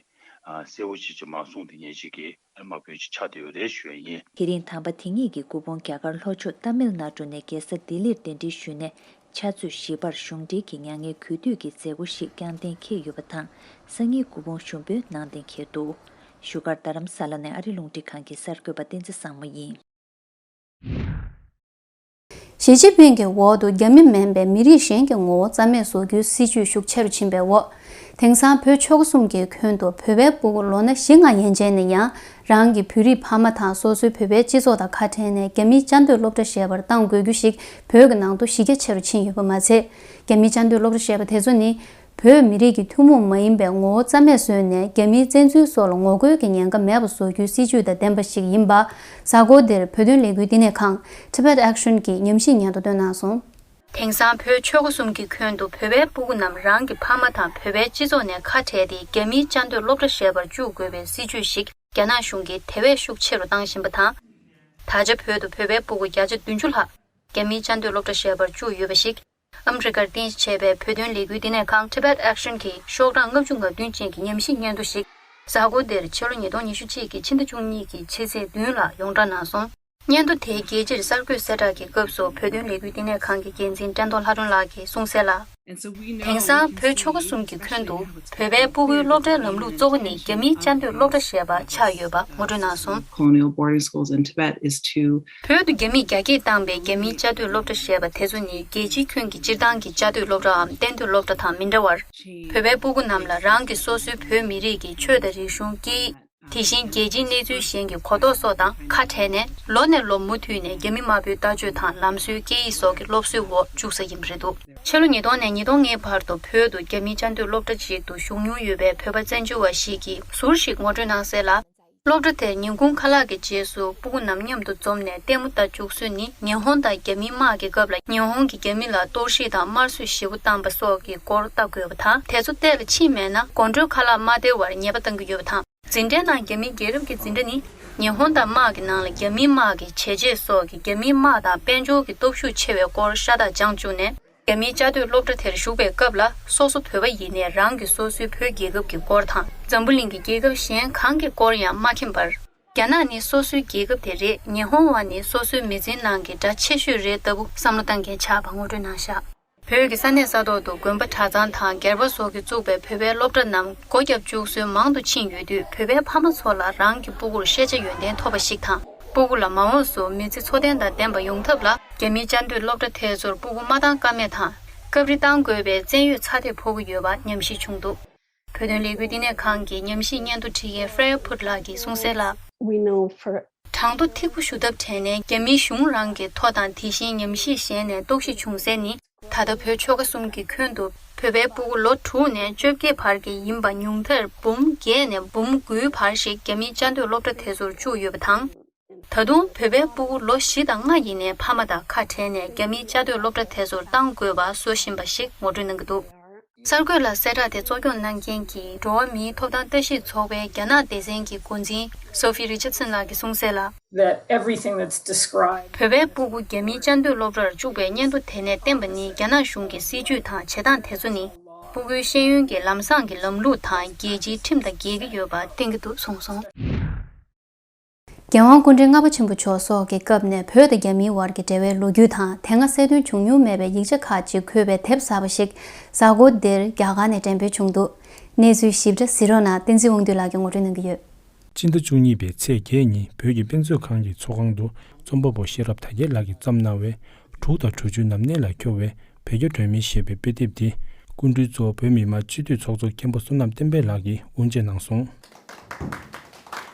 གསལ་བོ་ཞིག་ཅིག་མ་གསུངས་དེ་ཉེ་ཞིག་གི་དམའ་འབེབས་ཅིག་ཆགས་བསྡད་ཡོད་རེད་ཞུ་ཡ་ཡིན། དེ་རིང་དམ་པ་དེ་ཉིད་ཀྱི་སྐུ་ཕུང་རྒྱ་གར་ལྷོ་ཕྱོགས་ཏཱ་མིལ་ནཱ་ཌུ་ནས་རྒྱལ་ས་ལྡི་ལིར་གདན་འདྲེན་ཞུས་ནས་ཕྱག་ཚོད་བཞི་པར་གཞུང་འབྲེལ་གྱི་མྱ་ངན་གུས་འདུད་ཀྱི་མཛད་སྒོ་ཞིག་བསྐྱངས་གཏན་འཁེལ་ཡོད་པ་དང་། སང་ཉིན་སྐུ་ཕུང་ཞུགས་འབུལ་གནང་གཏན་འཁེལ་འདུག་བཞུགས་སྒར་རྡ་རམ་ས་ལ་ནས་ཨ་རི་རླུང་འཕྲིན་ཁང་གི་གསར་འགོད་པ་བསྟན་འཛིན་བཟང་མོ་ཡིན། ཞི་ཅིན་ཕིང་གི་འོག་ཏུ་རྒྱ་མི་མིན་པའི་མི་རིགས་གཞན་གྱི་ངོ་བོ་རྩ་མེད་བཟོ་རྒྱུའི་སྲིད་ཇུས་ཤུགས་ཆེ་རུ་ཕྱིན་པའི་འོག་དེང་སང་བོད་ཆོལ་ཁ་གསུམ་གྱི་ཁྱོན་དུ་བོད་པའི་སྤུ་གུ་ལོ་ན་བཞི་ལྔ་ཡན་ཆད་ནས་ཡང་རང་གི་བོད་རིགས་ཕ་མ་དང་སོ་སོའི་བོད་པའི་སྤྱི་ཚོགས་དང་ཁ་བྲལ་ནས་རྒྱ་མིའི་བཅའ་སྡོད་སློབ་གྲྭ་ཞེས་པར་གཏང་དགོས་རྒྱུ་ཞིག་བོད་ཀྱི་ནང་དུ་གཞི་རྒྱ་ཆེ་རུ་ཕྱིན་ཡོད་པ་མ་ཚད། རྒྱ་མིའི་བཅའ་སྡོད་སློབ་གྲྭ་ཞེས་པ་དེ་ཚོ་ནི། བོད་མི་རིགས་ཀྱི་ཐུན་མོང་མ་ཡིན་པའི་ངོ་བོ་རྩ་མེད་བཟོས་ནས་རྒྱ་མིའི་བཙན་འཛུལ་སོགས་ལ་ངོ་རྒོལ་གྱི་ཉེན་ཁ་མེད་པ་བཟོ་རྒྱུའི་སྲིད་ཇུས་དང་ལྡན་པ་ཞིག་ཡིན་པ། གཟའ་འཁོར་འདིར་བོད་དོན་ལས་འགུལ་བསྟི་གནས་ཁང་Tibet Action གྱིས་ཉམས་ཞིབ་སྙན་ཐོ་བཏོན་གནང་སོང་། དེང་སང་བོད་ཆོལ་ཁ་གསུམ་གྱི་ཁྱོན་དུ་བོད་པའི་སྤུ་གུ་རྣམས་རང་གི་ཕ་མ་དང་བོད་པའི་སྤྱི་ཚོགས་ནས་ཁ་བྲལ་ཏེ་རྒྱ་མིའི་བཅའ་སྡོད་སློབ་གྲྭ་ཞེས་པར་བཅུག་དགོས་པའི་སྲིད་ཇུས་ཤིག་རྒྱ་ནག་གཞུང་གིས་དེ་བས་ཤུགས་ཆེ་རུ་བཏང་བཞིན་པ་དང་། ད་ཆ་བོད་དུ་བོད་པའི་སྤུ་གུ་བརྒྱ་ཆ་བདུན་ཅུ་ལྷག་རྒྱ་མིའི་བཅའ་སྡོད་སློབ་གྲྭ་ཞེས་པར་བཅུག་ཡོད་པ་ཞིག་ཨ་མི་རི་ཀར་རྟེན་གཞི་བྱས་པའི་བོད་དོན་ལས་འགུལ་བསྟི་གནས་ཁང་Tibet Action གྱི་ཤོག་གྲངས་ལྔ་བཅུ་ང་བདུན་ཅན་གྱི་ཉམས་ཞིབ་སྙན་ཐོ་ཞིག་གཟའ་འཁོར་འདིར་ཕྱི་ལོ་ཉིས་སྟོང་ཉི་ཤུ་གཅིག་གི་ཕྱི་ཟླ་བཅུ་གཉིས་ཀྱི་ཕྱི་ཚེས་བདུན་ལ་ཡོངས་བསྒྲགས་གནང་སོང་། སྙན་ཐོ་དེ་རྒྱལ་སྤྱིར་གསར་འགོད་གསལ་བསྒྲགས་ཀྱི་སྐབས་སུ་བོད་དོན་ལས་འགུལ་བསྟི་གནས་ཁང་གི་འགན་འཛིན་བཀྲས་མཐོང་ལྷ་སྒྲོན་ལགས་ཀྱིས་གསུངས་གསལ་ལ། དེང་སང་བོད་ཆོལ་ཁ་གསུམ་གྱི་ཁྱོན་དུ་བོད་པའི་སྤུ་གུའི་སློབ་གྲྭའི་ལམ་ལུགས་གཙོ་བོ་ནི་རྒྱ་མིའི་བཅའ་སྡོད་སློབ་གྲྭ་ཞེས་པ་ཆགས་ཡོད་པ་ངོ་སྤྲོད་གནང་སོང་། Colonial boarding schools in Tibet is to བོད་དུ་རྒྱ་མིས་རྒྱ་སྐྱེད་བཏང་པའི་རྒྱ་མིའི་བཅའ་སྡོད་སློབ་གྲྭ་ཞེས་པ་དེ་ཚོ་ནི་རྒྱལ་སྤྱིའི་ཁྱོན་གྱི་སྤྱིར་བཏང་གི་བཅའ་སྡོད་སློབ་གྲྭའམ་གཏན་སྡོད་སློབ་གྲྭ་དང་མི་འདྲ་བར། བོད་པའི་སྤུ་གུ་རྣམས་ལ་རང་གི་སོ་སོའི་བོད་མི་རིགས་ཀྱི་ཆོས་དང་རིག་གཞུང་། སྐད་ཡིག་དེ་བཞིན་རྒྱལ་སྤྱིའི་གནས་ཚུལ་གཞན་གྱི་གོ་རྟོགས་སོགས་དང་ཁ་བྲལ་ནས་ལོ་ནས་ལོ་མུ་མཐུད་ནས་རྒྱ་མི་དམར་པོའི་ལྟ་སྤྱོད་དང་ལམ་སྲོལ་སྐད་ཡིག་སོགས་ཀྱི་སློབ་གསོའི་འོག་བཅུག་ས་ཡིན་པ་རེད་འདུག་ཕྱི་ལོ་ཉིས་སྟོང་ནས་ཉིས་སྟོང་ལྔའི་བར་དུ་བོད་དུ་རྒྱ་མིའི་བཅའ་སྡོད་སློབ་གྲྭ་ཅིག་ཏུ་ཞུགས་མྱོང་ཡོད་པའི་བོད་པ་བཙན་བྱོལ་བ་ཞིག་གིས་ཟུར་ཞིག་ངོ་སྤྲོད་གནང་གསལ་ལ། སློབ་གྲྭ་དེར་ཉིན་གུང་ཁ་ལག་གི་རྗེས་སུ་སྤུ་གུ་རྣམས་མཉམ་དུ་འཛོམས་ནས་ལྟད་མོ་ལྟ་བཅུག་སྲོལ་ནི་ཉི་ཧོང་དང་རྒྱ་མིའི་དམག་གི་སྐབས་ལ་ཉི་ཧོང་གིས་རྒྱ་མི་ལ་གཏོར་བཤིག་དང་དམར་གསོད་ཞེ་པོ་བཏང་པ་སོགས་ཀྱི་སྐོར་ལྟ་དགོས་པ་དང་། དེ་ཚོ་གཏན་ལ་ཕྱིན་མེད་ན་དགོང་དྲོའི་ཁ་ལག་མ་སྟེར་བར་ཉེས་པ་བཏང་གི་ཡོད་པ་དང་། འཛིན་གྲྭའི་ནང་རྒྱ་མིའི་རྒྱལ་རབས་ཀྱི་འཛིན་གྲྭ་ནི་ཉི་ཧོང་དང་དམག་གི་ནང་ལ་རྒྱ་མིའི་དམག་གི་བྱས་རྗེས་སོགས་ཀྱིས་རྒྱ་མིའི་དམག་དང་དཔལ་འབྱོར་གྱི་སྟོབས་ཤུགས་ཆེ་བའི་སྐོར་ཤ་སྟག་སྦྱངས་བཅུག་ནས། རྒྱ་མིའི་བཅའ་སྡོད་སློབ་གྲྭ་དེར་ཞུགས་པའི་སྐབས་ལ་སོ་སོ་བོད་པ་ཡིན་ནའི་རང་གི་སོ་སོའི་བོད་རྒྱལ་ཁབ་ཀྱི་སྐོར་དང་འཛམ་བུ་གླིང་གི་རྒྱལ་ཁབ་གཞན་གང་གི་སྐོར་ཡང་མ་མཁྱེན་པར། རྒྱ་ནག་ནི་སོ་སོའི་རྒྱལ་ཁབ་དེ་རེད། ཉི་ཧོང་བ་ནི་སོ་སོའི་མི་ཚེའི་ནང་གི་དགྲ་ཆེ་ཤོས་རེད་ལྟ་བུ་བསམ་བློ་བཏང་མཁན་ཆགས་པ་ངོ་སྤྲོད་གནང་བཞག་བོད་ཀྱི་ས་གནས་ས་ཐོག་ཏུ་དགོན་པ་གྲྭ་ཚང་དང་སྒེར་པ་སོགས་ཀྱིས་བཙུགས་པའི་བོད་པའི་སློབ་གྲྭ་རྣམས་སྒོ་བརྒྱབ་བཅུག་སྲོལ་མང་དུ་ཕྱིན་ཡོད་དུས། བོད་པའི་ཕ་མ་ཚོ་ལ་རང་གི་སྤུ་གུར་ཤེས་བྱ་ཡོན་ཏན་ཐོབ་པ་ཞིག་དང་། སྤུ་གུ་ལ་མ་འོངས་སུ་མི་ཚེ་འཚོ་རྟེན་དང་ལྡན་པ་ཡོང་ཐབས་ལ། རྒྱ་མིའི་བཅའ་སྡོད་སློབ་གྲྭ་དེ་ཚོར་སྤུ་གུ་མ་བཏང་ཀ་མེད་དང་། སྐབས་རེ་བཏང་དགོས་པའི་བཙན་གཡོལ་ཚ་འདེད་ཕོག་གི་ཡོད་པ་ཉམས་ཞིབ་བྱུང་འདུག་བོད་དོན་ལས་འགུལ་བསྟི་གནས་ཁང་གི་ཉམས་ཞིབ་སྙན་ཐོ་ཁྲིད་མཁན་Freya Put ལགས་ཀྱིས་གསུངས་གསལ་ལ། We know for གྲངས་ཐོ་ཐིག་པོ་ཞུ་ཐབས་བྲལ་ནས་རྒྱ་མིའི་གཞུང་རང་གི་ཐོ་དང་དེ་བཞིན་ཉམས་ཞིབ་གཞན་ནས་རྟོག་ཞིབ་བྱུང་གསལ་ནི། ད་ལྟ་བོད་ཆོལ་ཁ་གསུམ་གྱི་ཁྱོན་དུ་བོད་པའི་སྤུ་གུ་ལོ་དྲུག་ནས་བཅོ་བརྒྱད་བར་གྱི་ཡིན་པ་ཉུང་མཐར་འབུམ་བརྒྱད་ནས་འབུམ་དགུའི་བར་ཞིག་རྒྱ་མིའི་བཅའ་སྡོད་སློབ་གྲྭ་དེ་ཚོར་བཅུག་ཡོད་པ་དང་། ད་དུང་བོད་པའི་སྤུ་གུ་ལོ་བཞི་དང་ལྔ་ཡིན་ནའི་ཕ་མ་དང་ཁ་བྲལ་ནས་རྒྱ་མིའི་བཅའ་སྡོད་སློབ་གྲྭ་དེ་ཚོར་གཏང་དགོས་པ་བཟོ་བཞིན་པ་ཞིག་ངོ་སྤྲོད་གནང་གི་འདུག་གསར་འགོད་ལ་གསལ་བསྒྲགས་དེ་གཙོ་སྐྱོང་གནང་མཁན་གྱི་འགྲོ་བ་མིའི་ཐོབ་ཐང་ལྟ་ཞིབ་ཚོགས་པའི་རྒྱ་ནག་སྡེ་ཚན་གྱི་འགོ་འཛིན་Sophie Richardson ལགས་ཀྱིས་གསུངས་གསལ་ལ། That everything that's described བོད་པའི་སྤུ་གུ་རྒྱ་མིའི་བཅའ་སྡོད་སློབ་གྲྭར་བཅུག་པའི་སྙན་ཐོ་དེ་ནས་བསྟན་པ་ནི་རྒྱ་ནག་གཞུང་གི་སྲིད་ཇུས་དང་བྱེད་སྟངས་དེ་ཚོ་ནི་སྤུ་གུའི་ཤེས་ཡོན་གྱི་ལམ་བཟང་གི་ལམ་ལུགས་དང་རྒྱལ་སྤྱིའི་ཁྲིམས་དང་འགལ་གྱི་ཡོད་པ་བསྟན་གྱི་འདུག་གསུངས་སོང་། རྒྱལ་དབང་སྐུ་ཕྲེང་ལྔ་པ་ཆེན་པོ་མཆོག་སོགས་ཀྱི་སྐབས་ནས་བོད་དང་རྒྱ་མིའི་བར་གྱི་འབྲེལ་བའི་ལོ་རྒྱུས་དང་དེ་སྔ་གསལ་སྟོན་བྱུང་མྱོང་མེད་པའི་ཡིག་ཆ་ཁག་ཅིག་འཁོད་པའི་དེབ་གསར་པ་ཞིག་གཟའ་འཁོར་འདིར་རྒྱ་གར་ནས་འགྲེམས་སྤེལ་བྱུང་འདུག་གནས་ཚུལ་ཞིབ་ཕྲ་གཟིགས་རོགས་གནང་། བསྟན་འཛིན་དབང་འདུས་ལགས་ཀྱིས་ངོ་སྤྲོད་གནང་གི་ཡོད། སྤྱི་ཟླ་བཅུ་གཉིས་པའི་ཚེས་བརྒྱད་ཉིན་བོད་ཀྱི་དཔེ་མཛོད་ཁང་གི་ཚོགས་ཁང་དུ་རྩོམ་པ་པོ་ཤེས་རབ་དར་རྒྱས་ལགས་ཀྱིས་བརྩམས་གནང་བའི་གྲུ་དང་གྲུ་བཅུ་ནམ་གནས་ལ་འཁྱོར་བའི་བོད་རྒྱ་འབྲེལ་མོལ་ཞེས་པའི་དཔེ་དེབ་དེ་སྐུ་མགྲོན་གཙོ་བོ་བོད་མི་མང་སྤྱི་འཐུས་ཚོགས་གཙོ་མཁན་པོ་བསོད་ནམས་བསྟན་འཕེལ་ལགས་ཀྱིས་དབུ་འབྱེད་གནང་སོང་།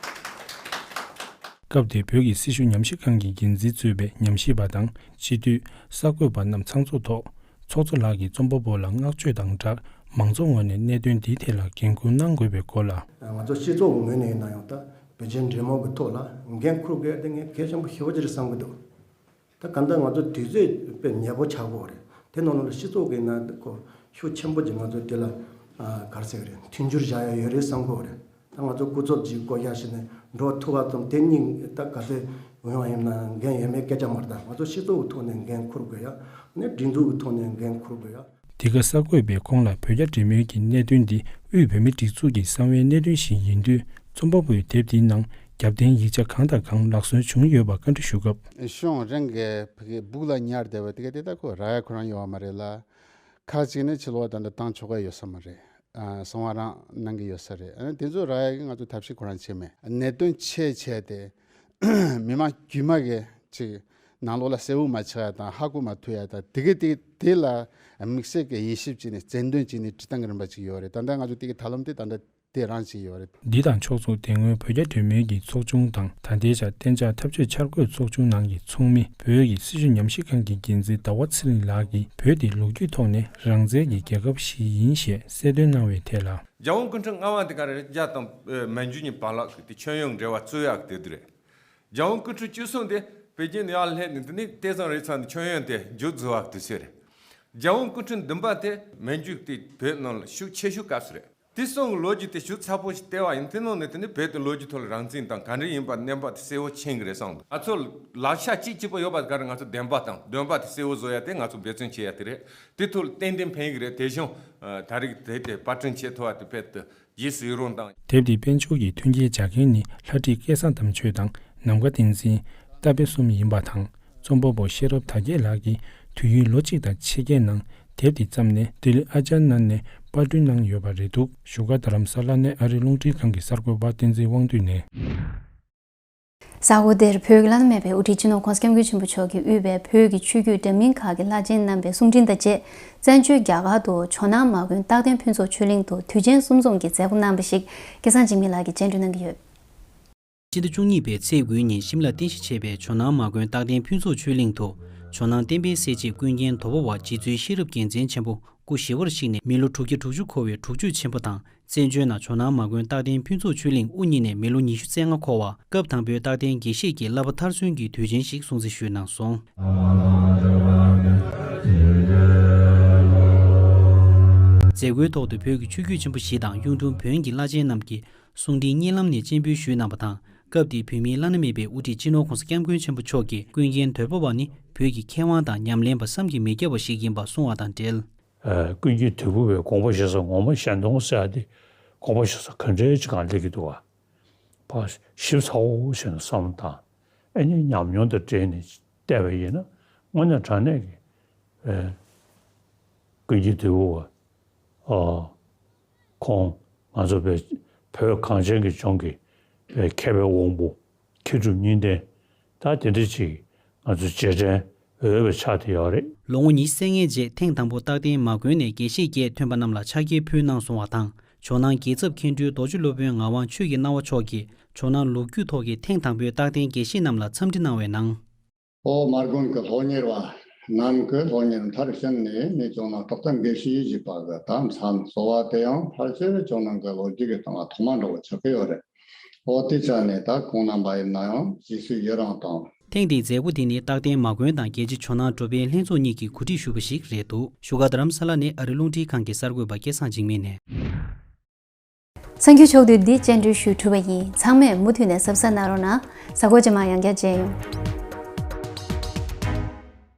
སྐབས་དེར་བོད་ཀྱི་སྲི་ཞུ་ཉམས་ཞིབ་ཁང་གི་འགན་འཛིན་གཙོས་པའི་ཉམས་ཞིབ་པ་དང་སྤྱི་འཐུས་གསར་འགོད་པ་རྣམས་ཚང་ཚོགས་ཐོག་ ཚོགས་གཙོ་ལགས་ཀྱིས་རྩོམ་པ་པོ་ལ་བསྔགས་བརྗོད་དང་སྦྲགས། མང་ཚོགས་ངོས་ནས་གནད་དོན་འདིའི་ཐད་ལ་འགན་འཁུར་གནང་དགོས་པའི་སྐོར་ལ། ང་ཚོ་སྤྱི་ཚོགས་ངོས་ནས་ཡིན་ན་ཡང་ད་བོད་ཆེན་འབྲེལ་མོལ་གྱི་ཐོག་ལ་འགན་འཁུར་དགོས་དེ་ངས་གལ་ཆེན་པོ་ཞེ་པོ་ཅིག་རེད་བསམ་གྱི་འདུག་ད་གང་ལྟར་ང་ཚོ་དུས་ཚོད་དཔེ་ཉེ་པོ་ཆགས་ཀྱི་ཡོད་རེད། དེ་ནང་ལོགས་ལ་སྤྱི་ཚོགས་ཀྱི་ནང་ཁོ་ཤུགས་ཆེན་པོ་ཅིག་ང་ཚོ་དེ་ལ་ག་རེ་ཟེར་གྱི་རེད། མཐུན་འགྱུར་བཞག་ཡ་ཡོད་རེད་བསམ་གྱི་ཡོད་རེད། ད་ང་ཚོ་སྐུ་ཚབ་ཅིག་བསྐོ་བཞག་བྱས་ནས་འགྲོ་ཐུབ་པ་ཙམ་དེ་གཉིས་ད་ག་ཚོད་ཡོང་བ་ཡིན་ན་འགན་ཡོད་མེད་སྐད་ཆ་མ་རེད། ད་ང་ཚོ་སྤྱི་ཚོགས་ཀྱི་ཐོག་ནས་འགན་འཁུར་དགོས་ཡ། ནས་སྒྲིག་འཛུགས་ཀྱི་ཐོག་ནས་འགན་འཁུར་དགོས་ཡ། འདི་ག་གསར་འགོད་པས་ཁོང་ལ་བོད་རྒྱ་འབྲེལ་མོལ་གྱི་གནད་དོན་འདི་དབུས་བོད་མིའི་སྒྲིག་འཛུགས་ཀྱི་གསང་བའི་གནད་དོན་ཞིག་ཡིན་དུས། རྩོམ་པ་པོས་དེབ་འདིའི་ནང་རྒྱབ་རྟེན་ཡིག་ཆ་གང་དང་གང་ལག་སོན་བྱུང་ཡོད་པ་བཀའ་འདྲི་ཞུ་སྐབས། གཞུང་རང་གི་བོད་ཀྱི་སྦུག་ལ་ཉར་བསྡད་པ་དེ་ག་དེ་ད་ཁོ་རག་ཡ་ཁོ་རང་ཡོད་པ་མ་རེད་ལ། ཁག་ཅིག་ནི་ཕྱི་ལོགས་ད་ལྟ་བཏང་ཆོག་ག་ཡོད་ས་མ་རེད། ཨ། གསང་བ་རང་གནང་གི་ཡོད་ས་རེད། ཨ། དེ་ཚོ་རག་ཡ་གི་ང་ཚོ་ཐབས་ཤེས་ཁོ་རང་བྱས་མེད། གནད་དོན་ཆེ་ཆེ་དེ་མི་མང་དཀྱུས་མ་གི་ཅིག་ནང་ལོགས་ལ་གསལ་བོ་མ་ཆགས་ཡ་དང་ཧ་གོ་མ་ཐུབ་ཡ་དང་དེ་གི་དེ་དེ་ལ་དམིགས་བསལ་གྱི་དབྱེ་ཞིབ་བྱས་ནས་རྩལ་འདོན་བྱས་ནས་བྲིས་སྟངས་ཀྱི་རིམ་པ་ཅིག་ཡོད་རེད། ད་ལྟ་ང་ཚོ་དེ་གི་ཐབས་ལམ་དེ་ད་ལྟ་དེ་རང་ཅིག་ཡོད་རེད། འདི་དང་ཕྱོགས་མཚུངས། དེ་སྔོན་བོད་རྒྱ་འབྲེལ་མོལ་གྱི་ཚོགས་ཆུང་དང་ད་ལྟའི་ཆར་གཏན་འཇགས་འཐབ་ཕྱོགས་འཆར་འགོད་ཚོགས་ཆུང་ནང་གི་ཚོགས་མི། བོད་ཀྱི་སྲིད་བྱུས་ཉམས་ཞིབ་ཁང་གི་འགན་འཛིན་ཟླ་བ་ཚེ་རིང་ལགས་ཀྱིས་བོད་དེ་ལོ་རྒྱུས་ཐོག་ནས་རང་བཙན་གྱི་རྒྱལ་ཁབ་ཞིག་ཡིན་ཞེས་གསལ་སྟོན་གནང་བའི་ཐད་ལ། རྒྱལ་དབང་སྐུ་ཕྲེང་ལྔ་པ་དེ་ག་རེ་རེད། རྒྱ་དང་མན་ཇུ་གཉིས་བར་ལ་དེ་མཆོད་ཡོན་འབྲེལ་བ་བཙུགས་ཡག་དེ་དུས་རེད། རྒྱལ་དབང་སྐུ་ཕྲེང་བཅུ་གསུམ་དེ་པེ་ཅིན་ནས་ཡར་སླེབས་ནས་དེ་ནས་ཏེ་ཙང་རེ་ཚང་ནས་མཆོད་ཡོན་དེ་མཇུག་རྫོགས་པ་དེ་ཚོ་རེད། རྒྱལ་དབང་སྐུ་ཕྲེང་བདུན་པ་དེ་མན་ཇུ་དེ་བོད་ནང་ལ་ཤུགས་ཆེ་ཤོས་སྐབས་སུ་རེད། དེ་གསུམ་གྱི་ལོ་རྒྱུས་དེ་ཞིབ་ཚགས་པོ་ཞིག་བལྟས་པ་ཡིན། དེ་ནང་ནས་དེ་ནི་བོད་དེ་ལོ་རྒྱུས་ཐོག་ལ་རང་བཙན་དང་ག་འདྲ་ཡིན་པ་གནས་བབ་དེ་གསལ་བོ་མཁྱེན་གི་རེད་བསམ་འདུག་ང་ཚོ་ལག་ཆ་གཅིག་གཅིག་པོ་ཡོད་པ་ག་རེ་ང་ཚོ་བདེན་པ་དང་འདོན་པ་དེ་གསལ་བོ་བཟོ་ཡ་དེ་ང་ཚོ་འབད་བརྩོན་བྱེད་ཡ་དེ་རེད། དེ་ཐོག་ལ་ཏན་ཏན་ཕན་གི་རེད། དེ་བཞིན་ད་རེས་དེ་དེ་པར་སྐྲུན་བྱེད་ཐུབ་པ་དེ་བོད་དུ། ཡིད་སུ་ཡིད་རུང་དང་། དེབ་འདི་དཔལ་འབྱོར་གྱི་མཐུན་རྐྱེན་སྦྱར་མཁན་ནི་ལྷ་བྲིས་སྐལ་བཟང་དམ་ཆོས་དང་ནམ་མཁའ་བསྟན་འཛིན། རྟ་དཔལ་གསུམ་ཡིན་པ་དང་། རྩོམ་པ་པོ་ཤེས་རབ་དར་རྒྱས་ལགས་ཀྱིས་དུས་ཡུན་ལོ་གཅིག་དང་ཕྱེད་ཀའི་ནང་དེབ་འདི་བརྩམས་ནས་ལྡི་ལི་ཨ་ཅཱརྱ་ནན་ནས་པར་སྐྲུན་གནང་ཡོད་པ་རེད་འདུག་བཞུགས་སྒར་རྡ་རམ་ས་ལ་ནས་ཨ་རིའི་རླུང་འཕྲིན་ཁང་གི་གསར་འགོད་པ་བསྟན་འཛིན་དབང་འདུས་ནས། གཟའ་འཁོར་འདིར་བོད་ཀྱི་བླ་ན་མེད་པའི་དབུ་ཁྲིད་སྤྱི་ནོར་༸གོང་ས་༸སྐྱབས་མགོན་ཆེན་པོ་མཆོག་གིས་དབུས་པའི་བོད་ཀྱི་ཆོས་བརྒྱུད་འདྲ་མིན་ཁག་གི་བླ་ཆེན་རྣམ་པའི་གསུང་འཕྲིན་དང་བཅས། བཙན་བྱོལ་རྒྱ་གར་དུ་ཇོ་ནང་མ་དགོན་རྟག་བརྟན་ཕུན་ཚོགས་ཆོས་གླིང་དུ་དུས་ཆེན་གསུམ་འཛོམས་ཀྱི་མཛད་སྒོ་གནང་བ་ཞིག་སྐལ་བཟང་འཇིགས་མེད་ལགས་ཀྱིས་སྙན་སྒྲོན་གནང་གི་ཡོད། སྤྱི་ཟླ་བཅུ་གཉིས་པའི་ཚེས་དགུའི་ཉིན་གཤམ་ལ་རྟེན་གཞི་བྱས་པའི་ཇོ་ནང་མ་དགོན་རྟག་བརྟན་ཕུན་ཚོགས་ཆོས་གླིང་དུ་ཇོ་ནང་བསྟན་པའི་གསལ་བྱེད་ཀུན་མཁྱེན་དོལ་པོ་བ་རྗེ་བཙུན་ཤེས་རབ་རྒྱལ་མཚན་ཆེན་པོ་སྐུ་ཞི་བར་གཤེགས་ནས་མི་ལོ་དྲུག་བརྒྱ་དྲུག་ཅུ་འཁོར་བའི་དྲུག་ཅུ་ཆེན་པོ་དང་། བཙན་བྱོལ་ནང་ཇོ་ནང་མ་དགོན་རྟག་བརྟན་ཕུན་ཚོགས་ཆོས་གླིང་དབུ་བརྙེས་ནས་མི་ལོ་ཉི་ཤུ་རྩ་ལྔ་འཁོར་བ་སྐབས་དང་པོའི་རྟག་བརྟན་དགེ་བཤེས་ཀྱི་བསླབ་པ་མཐར་སོན་གྱི་དུས་ཆེན་ཞིག་སྲུང་བརྩི་ཞུས་གནང་སོང་། མཛད་སྒོའི་ཐོག་ཏུ་བོད་ཀྱི་ཆོས་བརྒྱུད་ཆེན་པོ་བཞི་དང་གཡུང་དྲུང་བོན་གྱི་བླ་ཆེན་རྣམས་ཀྱིས་གསུང་འཕྲིན་བརྙན་ལམ་ནས་སྤྱན་འབུལ་ཞུས་གནང་བ་དང་། སྐབས་དེའི་བོད་མིའི་བླ་ན་མེད་པའི་དབུ་ཁྲིད་སྤྱི་ནོར་༸གོང་ས་༸སྐྱབས་མགོན་ཆེན་པོ་མཆོག་གིས་ཀུན་མཁྱེན་དོལ་པོ་བ་ནི་བོད་ཀྱི་མཁས་དབང་དང་ཉམས་ལེན་པ་བསམ་གྱིས་མི་ཁྱབ་པ་ཞིག་ཡིན་པ་གསུངས་པ་དང་འབྲེལ། ཀུན་མཁྱེན་དོལ་པོ་བའི་དགོངས་པ་བཞེས་ས་ངོ་མ་ཞལ་མཐོང་ཟེར་ཡ་དེ་དགོངས་པ་བཞེས་ས་ག་འདྲའི་ཅིག་གང་སླེབས་ཀྱི་འདུག་ག་ཕར་ཞིབ་ཚགས་པོ་བྱས་ནས་བསམ་བློ་བཏང་། ཨ་ནི་ཉམས་མྱོང་དང་འབྲེལ་ནས་བལྟས་པ་ཡིན་ན་དངོས་གནས་དྲང་གནས་ཀྱི་ཀུན་མཁྱེན་དོལ་པོ་བ་ཁོང་ང་ཚོ་བོད་བོད་གངས་ཅན་གྱི་ལྗོངས་ཀྱི་མཁས་པའི་དབང་པོ། མཁས་གྲུབ་གཉིས་ལྡན། ད་དེ་འདྲ་ཅིག་ང་ཚོ་རྗེས་དྲན་འོས་པ་ཆགས་བསྡད་ཡོད་རེད། ལོ་ངོ་ཉི་ཤུ་རྩ་ལྔའི་རྗེས་ཐེངས་དང་པོ་རྟག་བརྟན་མ་དགོན་ནས་དགེ་བཤེས་བརྒྱད་ཐོན་པ་རྣམས་ལ་ཕྱག་འཁྱེར་ཕུལ་གནང་སོང་བ་དང་། ཇོ་ནང་རྒྱལ་ཚབ་མཁན་སྤྲུལ་རྡོ་རྗེ་སློབ་དཔོན་ངག་དབང་ཆོས་ཀྱི་སྣང་བ་མཆོག་གིས་ཇོ་ནང་ལོ་རྒྱུས་ཐོག་གི་ཐེངས་དང་པོའི་རྟག་བརྟན་དགེ་བཤེས་རྣམས་ལ་འཚམས་འདྲི་གནང་བའི་ནང་། ཨོ་མ་དགོན་གྱི་སློབ་གཉེར་བ་རྣམས་ཀྱིས་སློབ་གཉེར་མཐར་ཕྱིན་ནས་ནས་ཇོ་ནང་རྟག་བརྟན་དགེ་བཤེས་ཞེས་པ་གི་དམ་མཚམས་གསོལ་བ་དེ་ཡང་ཕལ་ཆེར་ཇོ་ནང་གི་ལོ་རྒྱུས་ཀྱི་སྟེང་ལ་ཐོག་མ་འདྲ་བོ་ཆགས་ཀྱི་ཡོད་རེད། ཨོ་དེ་ཆ་ནས་ད་ཁོང་རྣམ་པ་ཡིན་ན་ཡང་རྗེས་སུ་ཡི་རང་དང་། ཐེངས་འདིའི་མཛད་སྒོ་དེ་ནི་རྟག་བརྟན་མ་དགོན་དང་རྒྱལ་སྤྱི་ཇོ་ནང་འགྲོ་ཕན་ལྷན་ཚོགས་གཉིས་ཀྱིས་གོ་སྒྲིག་ཞུས་པ་ཞིག་རེད་འདུག་བཞུགས་སྒར་རྡ་རམ་ས་ལ་ནས་ཨ་རི་རླུང་འཕྲིན་ཁང་གི་གསར་འགོད་པ་སྐལ་བཟང་འཇིགས་མེད་ནས། གསར་འགྱུར་ཕྱོགས་བསྡུས་འདི་སྤྱན་འབུལ་ཞུས་གྲུབ་པ་ཡིན། ཚང་མས་མུ་མཐུད་ནས་གཟབ་གཟབ་གནང་རོགས་གནང་། གཟའ་འཁོར་རྗེས་མ་ཡང་བསྐྱར་མཇལ་ཡོང་།